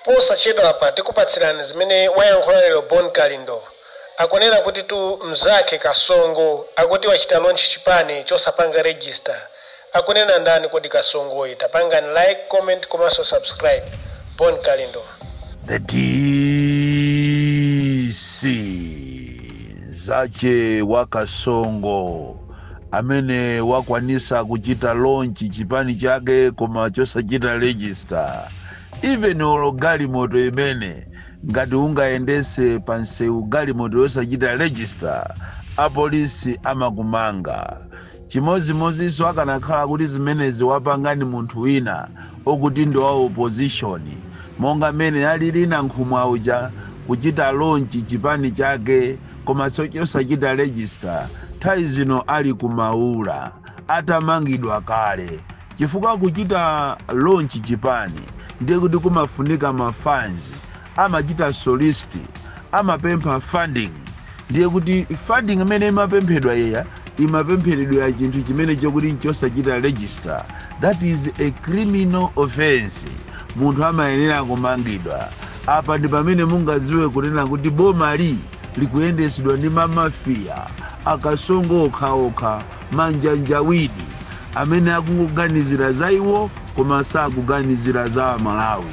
Posachedwapa tikupatsirani zimene wayankhula lero Bon Kalindo. Akunena kuti tu mzake Kasongo akuti wachita launch chipani chosapanga register. Akunena ndani kodi Kasongoyi? Tapangani like, comment komanso subscribe. Bon Kalindo. The DC zache wa Kasongo amene wakwanisa kuchita launch chipani chake koma chosachita register. Even olo galimoto imene ngati ungayendese pa msewu galimoto yosachita register, apolisi amakumanga. Chimodzimodzinso akanakhala kuti zimenezi wapangani munthu wina okuti ndi wa opposition, monga mmene alili Nankhumwa uja, kuchita launch chipani chake koma chosachita register, nthawi zino ali kumaula atamangidwa kale. Chifukwa kuchita launch chipani ndiye kuti kumafunika ma funds, amachita solicit, amapempha funding. Ndiye kuti funding imene imapemphedwa yeya imapempheredwa chinthu chimene chokuti nchosachita register. That is a criminal offense, munthu amayenera kumangidwa. Apa ndi pamene mungaziwe kunena kuti bomali likuyendesedwa ndi mamafiya, akasongo okhaokha, manjanjawidi amene akungoganizira za iwo koma sakuganizira za Amalawi.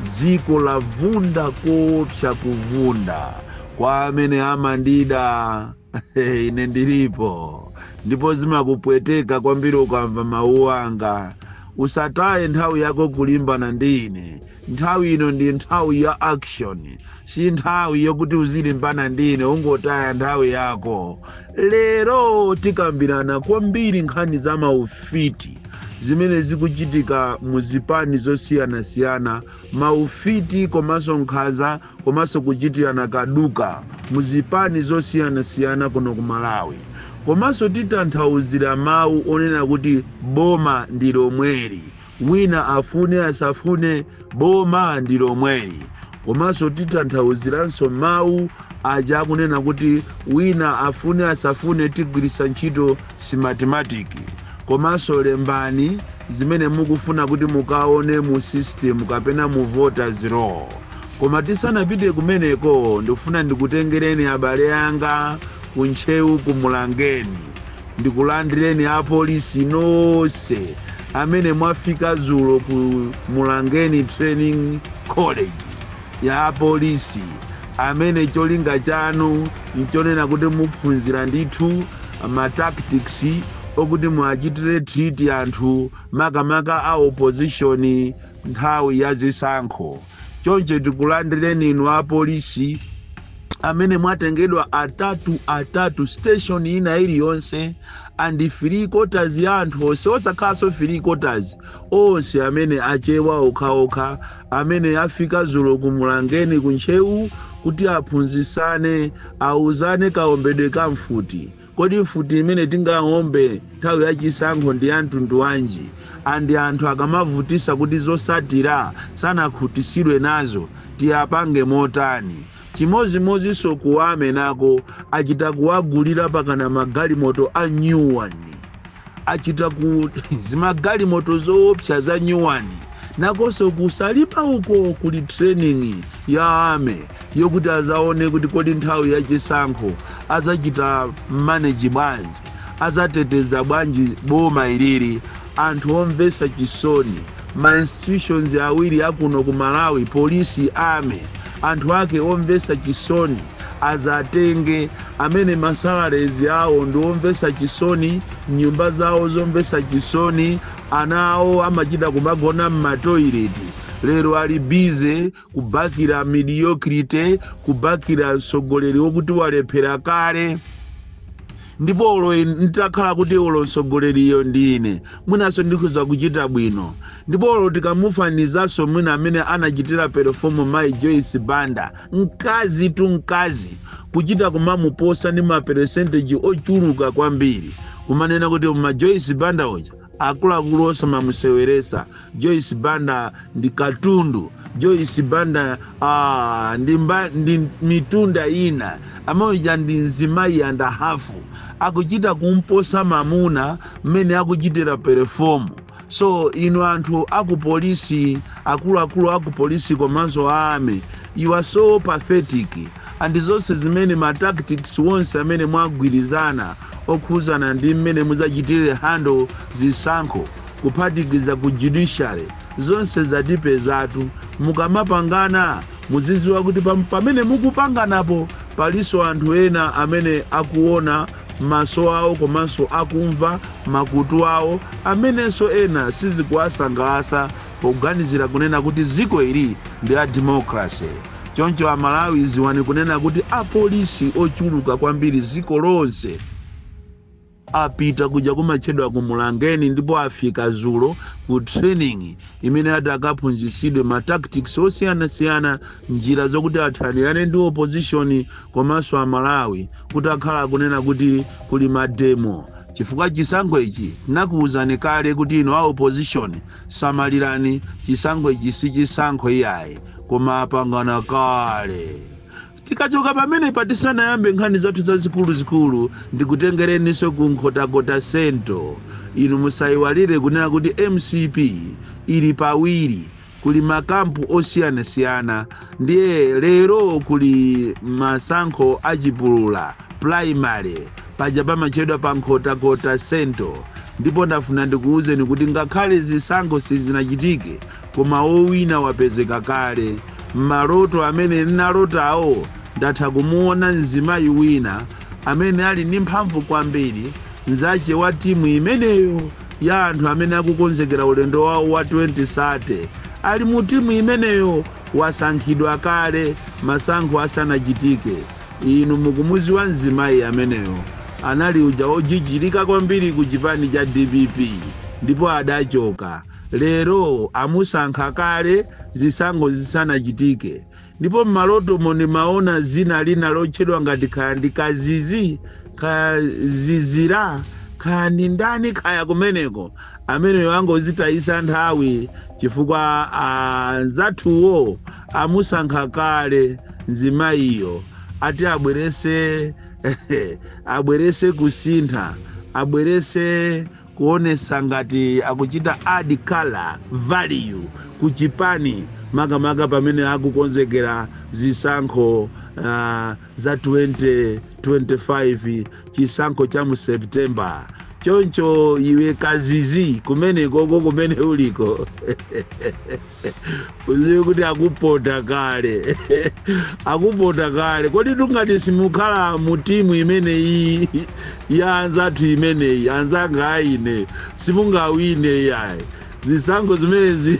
Dziko lavunda koopsa, kuvunda kwa amene amandida ine ndilipo, ndipo zimakupweteka kwambiri ukamva mawu anga. Usataye nthawi yako kulimbana ndi ine. Nthawi ino ndi nthawi ya action, si nthawi yokuti uzilimbana ndi ine, ungotaya nthawi yako. Lero tikambirana kwambiri nkhani za maufiti zimene zikuchitika mu zipani zosiyanasiyana, maufiti komanso nkhanza komanso kuchitirana kaduka mu zipani zosiyanasiyana kuno ku Malawi. Komanso titanthauzira mawu onena kuti boma ndi lomweli, wina afune asafune, boma ndi lomweli. Komanso titanthauziranso mawu aja akunena kuti wina afune asafune, tigwiritsa ntchito Smartmatic. Komanso lembani zimene mukufuna kuti mukaone mu system kapena mu voters roll. Koma tisanapite kumeneko, ndikufuna ndikutengereni abale anga kuntcheu kumulangeni, ndikulandireni apolisi nonse amene mwafika dzulo ku Mulangeni Training College ya apolisi, amene cholinga chanu nchonena kuti muphunzira ndithu ma tactics okuti muachitire treat anthu, makamaka a opposition, nthawi ya zisankho. Choncho tikulandireni inu apolisi amene mwatengedwa atatu atatu station ina iliyonse and three quarters ya anthu onse, osakhalanso three quarters, onse amene achewa okhaokha amene afika dzulo kumulangeni kuntcheu kuti aphunzisane, auzane kaombedwe ka mfuti. Kodi mfuti imene tingaombe nthawi yachisankho ndi ya mtundu wanji? And anthu akamavutisa kuti zosatira sanakhutisidwe nazo, tiyapange motani? Chimodzimodzinso kuwame nako achita kuwagulira pakana magalimoto a new one, achita ku zimagalimoto zoopsa za new one. Nakonso kusalipa uko kuli training ya army yokuti azaone kuti kodi nthawi yachisankho azachita manage bwanji, azateteza bwanji boma ilili. Anthu omvetsa chisoni, ma institutions awiri akuno ku Malawi, polisi, army, anthu ake omvetsa chisoni azatenge, amene ma salaries awo ndi omvetsa chisoni, nyumba zawo zomvetsa chisoni, ana awo amachita kumagona m'ma toilet, lero ali busy kubakira mediocrity, kubakira mtsogoleri wokuti walephera kale. Ndipo olo nditakhala kuti olo mtsogoleriyo ndine, mwinanso ndikhoza kuchita bwino. Ndipo olo tikamufanizanso mwina amene anachitira perform mayi Joyce Banda, mkazi tu mkazi, kuchita kumamuposa ndi ma percentage ochuluka kwambiri, kumanena kuti ma Joyce Banda uja akuluakulu osamamuseweresa, Joyce Banda ndi katundu, Joyce Banda ndi mitunda ina, amauja ndi mzimayi and a half, akuchita kumposa mamuna mmene akuchitira perform. So inu anthu akupolisi, akuluakulu akupolisi komanso army, you are so pathetic. And zonse zimene ma tactics wonse amene mwagwirizana okhuzana ndi mmene muzachitire handle zisankho, kuphatikiza ku judiciary, zonse zatipezatu. Mukamapangana muziziwa kuti pamene mukupanganapo palinso anthu ena amene akuona maso awo komanso akumva makutu awo, amenenso ena sizikuwasangalatsa poganizira kunena kuti dziko ili ndi la democracy. Choncho Amalawi, ziwani kunena kuti apolisi ochuluka kwambiri dziko lonse apita kuja kumatchedwa ku Mulangeni, ndipo afika zulo ku training imene ati akaphunzitsidwe ma tactics osiyanasiyana, njira zokuti athanirane ndi opposition komanso Amalawi kuti akhala kunena kuti kuli ma demo. Chifukwa chisankho ichi, tinakuwuzani kale kuti ino a opposition samalirani, chisankho ichi si chisankho iyayi, koma apangana kale. Tikachoka pamene patisanayambe nkhani zathu zazikuluzikulu, ndikutengereninso ku Nkhotakota Central. Inu musayiwalire kunena kuti MCP ili pawiri, kuli ma camp osiyanasiyana. Ndiye lero kuli masankho achipulula, primary, paja pamachedwa pa Nkhotakota Central. Ndipo ndafuna ndikuwuzeni kuti ngakhale zisankho sizinachitike, koma wowina wapezeka kale. Maloto amene ndinalotawo, ndatha kumuona mzimayi wina amene ali ndi mphamvu kwambiri, mzache wa timu imeneyo ya anthu amene akukonzekera ulendo wawo wa 2030, ali mu timu imeneyo, wasankhidwa kale masankho asanachitike. Inu mukumuziwa mzimayi ameneyo, anali uja wojijirika kwambiri ku chipani cha DPP ndipo adachoka. Lero amusankha kale zisankho zisanachitike. Ndipo mmalotomo ndimaona zina lina lotchedwa ngati khaya ndi Kazizi, Kazizira, khaya ndi ndani khaya kumeneko, ameneyo angozitayisa nthawi chifukwa anzathuwo amusankha kale mzimayiyo. Ati abwerese kusintha, abwerese kuonesa ngati akuchita add color value kuchipani, makamaka pamene akukonzekera zisankho za 2025, chisankho cha mu September. Choncho iwe Kazizi kumenekoko kumene uliko, uziwe kuti akupota kale, akupota kale. Kodi tungati simukhala mu timu imeneyi ya anzathu imeneyi, anzanga aine, simungawine yayi. Zisankho zimenezi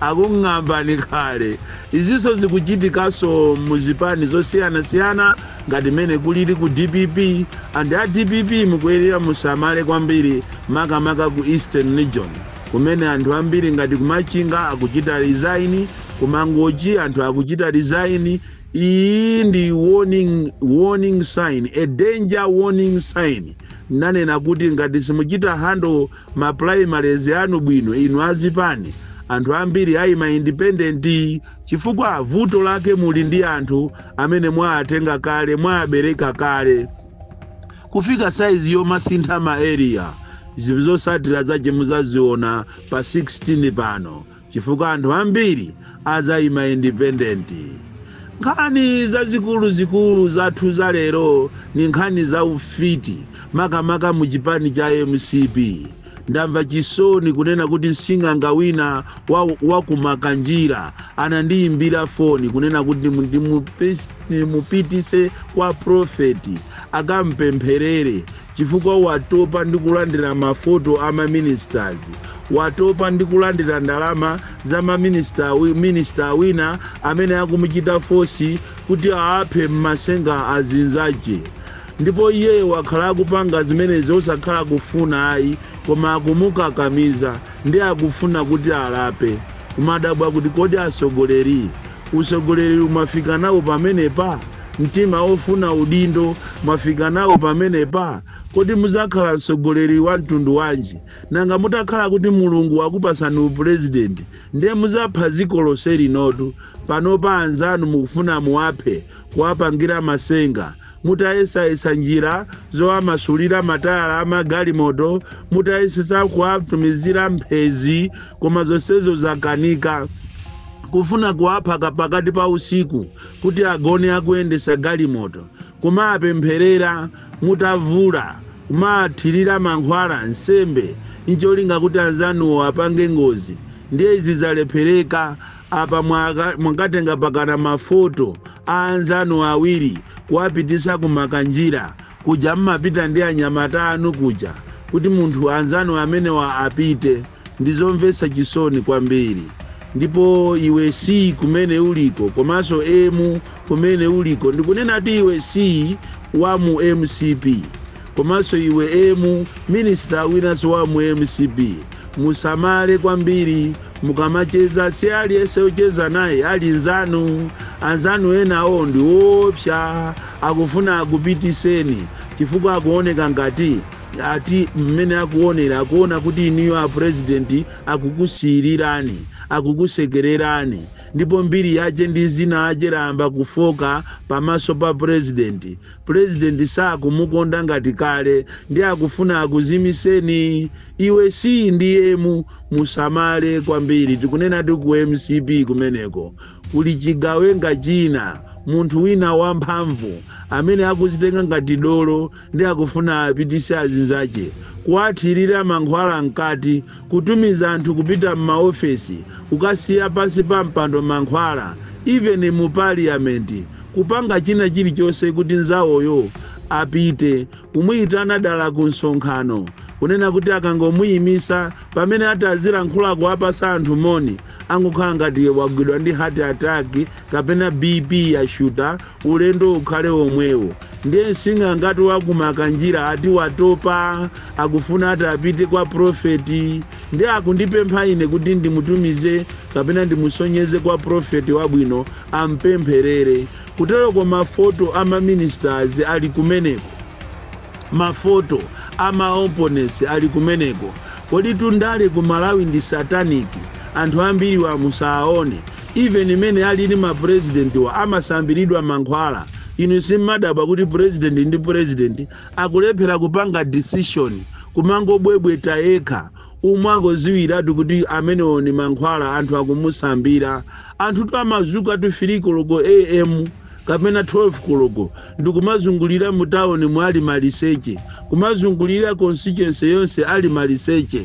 akung'ambani kale. Izinso zikuchitikanso muzipani zosiyanasiyana ngati mene kulili ku DPP. And a DPP mukuyenera musamale kwambiri, makamaka ku Eastern Region kumene anthu ambiri ngati kuMachinga akuchita resign, kuMangochi anthu akuchita resign. Iyi ndi warning sign, a danger warning sign. Nanena kuti ngati simuchita handle ma primaries anu bwino, inu azipani, anthu ambiri ayima independent, chifukwa vuto lake muli ndi anthu amene mwatenga kale, mwabereka kale kufika saizi yomasintha ma area. Zosatira zache muzaziona pa 16 pano, chifukwa anthu ambiri azayima independent. Nkhani zazikuluzikulu zathu za lero ni nkhani za ufiti, makamaka mu chipani cha MCP. Ndamva chisoni kunena kuti msing'anga wina wa kuMakanjira anandiyimbira foni kunena kuti ndimupitise kwa profeti akampempherere, chifukwa watopa ndi kulandira mafoto a maministers, watopa ndi kulandira ndalama za maminista, minister wina amene akumuchita force kuti aaphe mmasenga azinzache. Ndipo iye wakhala akupanga zimenezi osakhala kufuna ayi, koma akumukakamiza ndi akufuna kuti alape. Kumadabwa kuti kodi asogoleri, usogoleri umafika nawo pamenepa? Mtima ofuna udindo mwafika nawo pamenepa? Kodi muzakhala mtsogoleri wa mtundu wanji? Nanga mutakhala kuti Mulungu wakupasani upurezidenti, ndiye muzapha dziko lonse linotu? Panopa anzanu mukufuna muwaphe, kuwapangira masenga. Mutayesayesa njira zowamasulira matayala amagalimoto, mutayesesa kuwatumizira mphezi, koma zonsezo zakanika. Kufuna kuwaphaka pakati pa usiku kuti agone akuyendesa galimoto, kumapempherera mutavula, kumathirira mankhwala nsembe ncholinga kuti anzanuwo apange ngozi. Ndiye izi zalephereka. Apa mwakatenga pakana mafoto a anzanu awiri kuwapitisa kumakanjira kuja mmapita ndi anyamata anu kuja kuti munthu anzanu amenewa apite. Ndizomvetsa chisoni kwambiri. Ndipo iwe C kumene uliko, komanso M kumene uliko, ndikunena kuti iwe C wa mu MCP komanso iwe M minister winanso wa mu MCP, musamale kwambiri mukamacheza. Si aliyense ucheza naye ali nzanu. Anzanu enawo ndi woopsa, akufuna akupitiseni chifukwa akuoneka ngati ati mmene akuonera, akuona kuti iniyo a president akukusiyirirani, akukusekererani, ndipo mbiri yache ndi zina ache layamba kufoka pamaso pa president. President sakumukonda ngati kale, ndi akufuna akuzimiseni. Iwe C ndi M, musamale kwambiri. Tikunena ti ku MCP kumeneko kuli chigawenga china, munthu wina wamphamvu amene akuzitenga ngati dolo, ndi akufuna apitise azinzache, kuwathirira mankhwala mkati, kutumiza anthu kupita m'maofesi kukasiya pansi pa mpando mankhwala, even mu parliament, kupanga china chilichonse kuti nzawoyo apite, kumuyitana dala ku msonkhano, kunena kuti akangomuyimisa pamene ati azilankhula kuwapasa anthu moni, angokhala ngati wagwidwa ndi heart attack kapena BP yashuta, ulendo ukhale omwewo. Ndiye msinga ngati wakumakanjira ati watopa, akufuna ati apite kwa prophet, ndi akundipempha ine kuti ndimutumize kapena ndimusonyeze kwa prophet wabwino ampempherere. Kuteroko mafoto ama ministers ali kumeneko, mafoto ama opponents ali kumeneko. Kodi tundale ku Malawi ndi satanic? Anthu ambiri wa musaone, even imene alili ma president wa amasambiridwa mankhwala. Inu simmadabwa kuti president ndi president akulephera kupanga decision, kumangobwebweta yekha, umwe angoziwiratu kuti amenewo ni mankhwala anthu akumusambira. Anthu tu amazuka tu 3 koloko am kapena 12 koloko ndikumazungulira mu tawuni mwali maliseche, kumazungulira constituency yonse ali maliseche,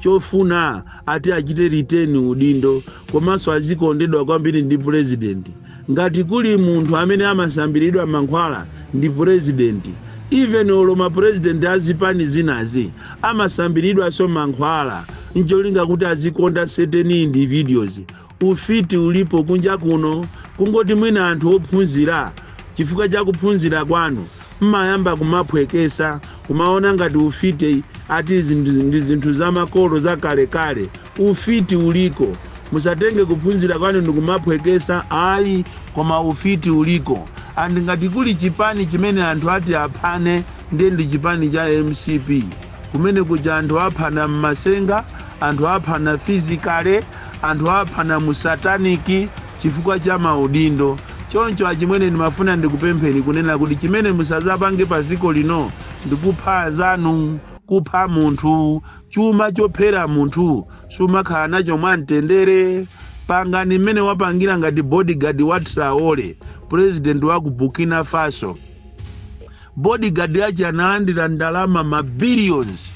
chofuna ati achite retain udindo komanso azikondedwa kwambiri ndi president. Ngati kuli munthu amene amasambiridwa mankhwala ndi president. Even olo ma president azipani zinazi amasambiridwanso mankhwala ncholinga kuti azikonda certain individuals. Ufiti ulipo kunja kuno, kungoti mwina anthu ophunzira, chifukwa cha kuphunzira kwanu mmayamba kumaphwekesa, kumaona ngati ufiti ati ndi zinthu zamakolo zakalekale. Ufiti uliko, musatenge kuphunzira kwanu ndikumaphwekesa, ayi, koma ufiti uliko. And ngati kuli chipani chimene anthu ati aphane, ndiye ndi chipani cha MCP. Kumene kuja anthu aphana mmasenga, anthu aphana physically, anthu aphana mu satanic chifukwa cha maudindo. Choncho achimwene, ndimafuna ndikupempheni kunena kuti chimene musazapange pa dziko lino ndikupha anzanu, kupha munthu. Chuma chophera munthu sumakhala nacho mwamtendere. Pangani mmene wapangira ngati bodyguard wa Traore, president wa ku Burkina Faso. Bodyguard yache analandira ndalama ma billions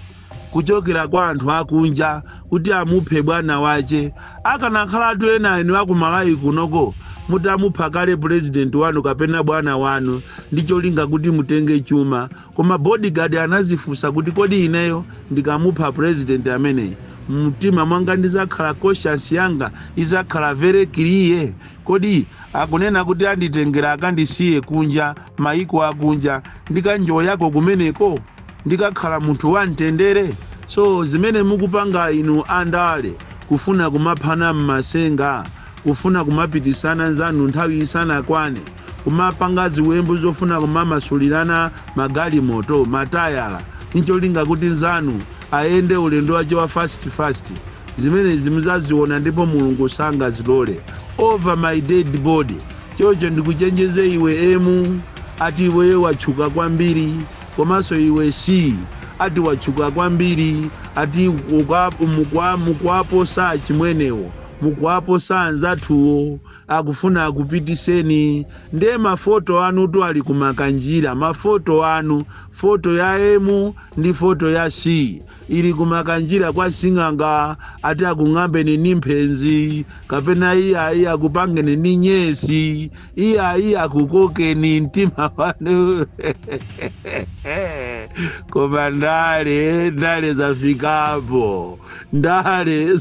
kuchokera kwa anthu akunja kuti amuphe bwana wache. Akanakhalatu ena inu akumalawi kunoko, mutamupha kale president wanu kapena bwana wanu ndi cholinga kuti mutenge chuma. Koma bodyguard anazifunsa kuti, kodi ineyo ndikamupha president ameneyi, mtima mwanga ndizakhala, conscience yanga izakhala very clear? Kodi akunena kuti anditengera akandisiye kunja, maiko akunja, ndikanjoyako kumeneko, ndikakhala munthu wamtendere? So zimene mukupanga inu andale, kufuna kumaphana mmasenga, kufuna kumapitisana nzanu nthawi isanakwane, kumapanga ziwembu zofuna kumamasulirana magalimoto matayala ncholinga kuti nzanu ayende ulendo wace wa fast fast, zimene zimuzaziona ndipo Mulungu sangazilole. Over my dead body. Chocho ndikuchenjeze iwe M Ati iweyo watchuka kwambiri, komanso iwe C ati watchuka kwambiri, ati mukwaposa achimwenewo, mukwaposa anzathuwo, akufuna akupitiseni. Ndiye mafoto anu tu ali kumakanjira, mafoto anu, foto ya M ndi foto ya C ili kumakanjira kwa sing'anga, ati akung'ambeni ni mphenzi, kapena iyayi akupangeni ni nyesi, iyayi akukokeni mtima wanu. Koma ndale, ndale zafikapo, ndale.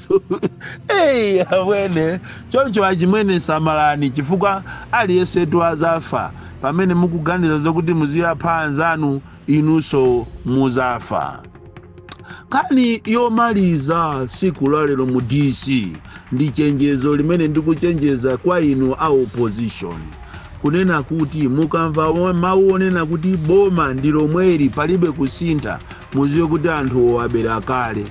Hey, amwene, choncho achimwene samalani, chifukwa aliyensetu azafa. Pamene mukuganiza zokuti muziyapha anzanu, inunso muzafa. Nkhani yomaliza siku la lero mu DC ndi chenjezo limene ndikuchenjeza kwa inu a opposition, kunena kuti mukamva mawu onena kuti boma ndi lomweri, palibe kusintha, muziwe kuti anthu abera kale.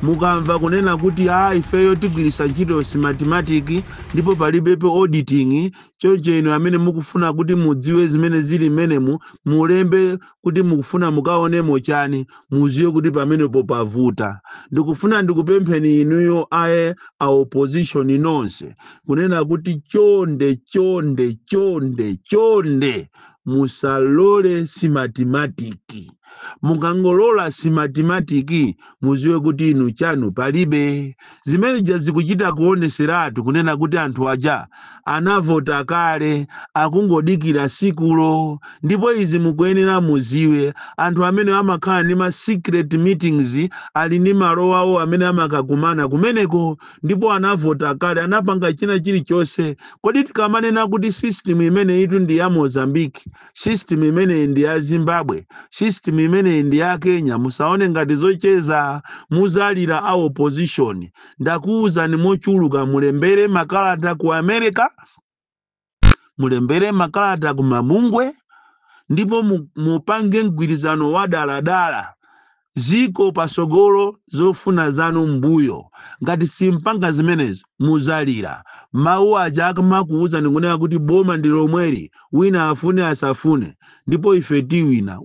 Mukamva kunena kuti a ifeyo tigwiritsa ntchito Smartmatic ndipo palibepo auditing, choncho inu amene mukufuna kuti mudziwe zimene zili mmenemu, mulembe kuti mukufuna mukaonemo chani, muziwe kuti pamenepo pavuta. Ndikufuna ndikupempheni inuyo aye a opposition nonse, kunena kuti chonde, chonde, chonde, chonde, musalole Smartmatic. Mukangolola Smartmatic, muziwe kuti inu chanu palibe. Zimene zikuchita kuoneseratu kunena kuti anthu aja anavota kale, akungodikira sikulo. Ndipo izi mukuyenera muziwe, anthu amene amakhala ndi ma secret meetings, ali ndi malo awo amene amakakumana kumeneko, ndipo anavota kale, anapanga china chilichonse. Kodi tikamanena kuti system imene itu ndi ya Mozambique, system imeneyi ndi ya Zimbabwe, system imeneyi ndi ya Kenya, musaone ngati zocheza. Muzalira a opposition. Ndakuwuzani mochuluka, mulembere makalata ku America, mulembere makalata ku mabungwe, ndipo mupange mgwirizano wa daladala, ziko pasogolo, zofuna zanu mbuyo. Ngati simpanga zimenezo, muzalira. Mawu aja akamakuwuzani kunena kuti boma ndi lomweri, wina afune asafune, ndipo ife tiwina,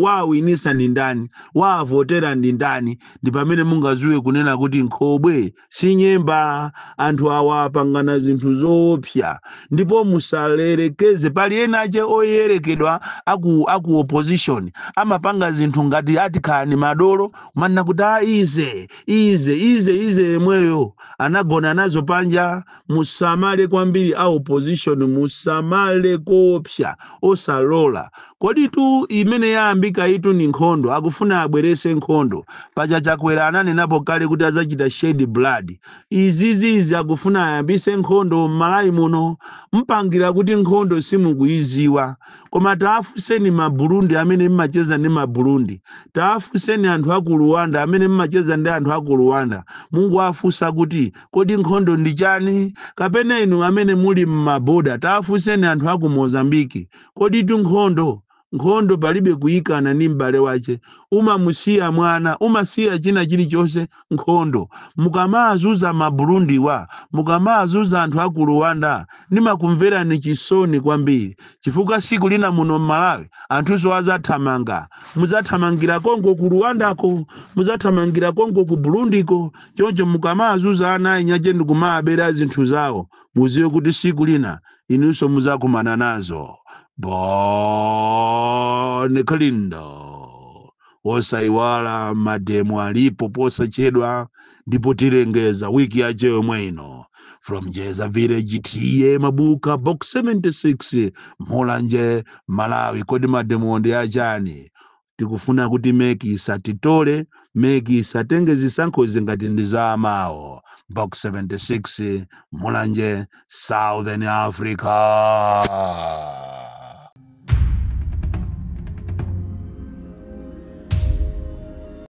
wawinisa ndi ndani, wavotera ndi ndani, ndi pamene mungaziwe kunena kuti nkhobwe si nyemba. Anthu awa apangana zinthu zoopsa, ndipo musalerekeze. Pali ena ache oyerekedwa aku opposition amapanga zinthu ngati ati khani madolo, kumanena kuti a ize ize ize ize, yemweyo anagona nazo panja. Musamale kwambiri a opposition, musamale koopsa, osalola. Kodi tu imene yayambika itu ni nkhondo, akufuna abwerese nkhondo. Paja Chakwera ananenapo kale kuti azachita shed blood. Izizizi akufuna ayambise nkhondo m'Malawi muno, mpangira kuti nkhondo simukuiziwa. Koma taafuseni Maburundi amene mmacheza ndi Maburundi, taafuseni anthu aku Rwanda amene mmacheza ndi anthu aku Rwanda, munguafusa kuti kodi nkhondo ndi chani? Kapena inu amene muli mmaboda, taafuseni anthu aku Mozambiki, kodi tu nkhondo, nkhondo palibe kuyikana ndi m'bale wace, umamusiya mwana, umasiya china chilichonse, nkhondo. Mukamazuza Maburundiwa, mukamazuza anthu aku Rwanda, ndimakumverani chisoni kwambiri, chifukwa siku lina muno m'Malawi anthuso azathamanga, muzathamangira konko ku Rwandako, muzathamangira konko ku Burundiko. Choncho mukamazuza ana ainyache ndikumabera zinthu zawo, muziwe kuti siku lina inunso muzakumana nazo. Bon Kalindo, osaiwala mademo alipo posachedwa, ndipo tilengeza wiki yache yomwe ino. From Jeza Village, T/A Mabuka, Box 76, Mulanje, Malawi. Kodi mademo ndi achani? Tikufuna kuti MEC isatitole, MEC isatenge zisankhozi ngati ndi za amawo. Box 76, Mulanje, Southern Africa.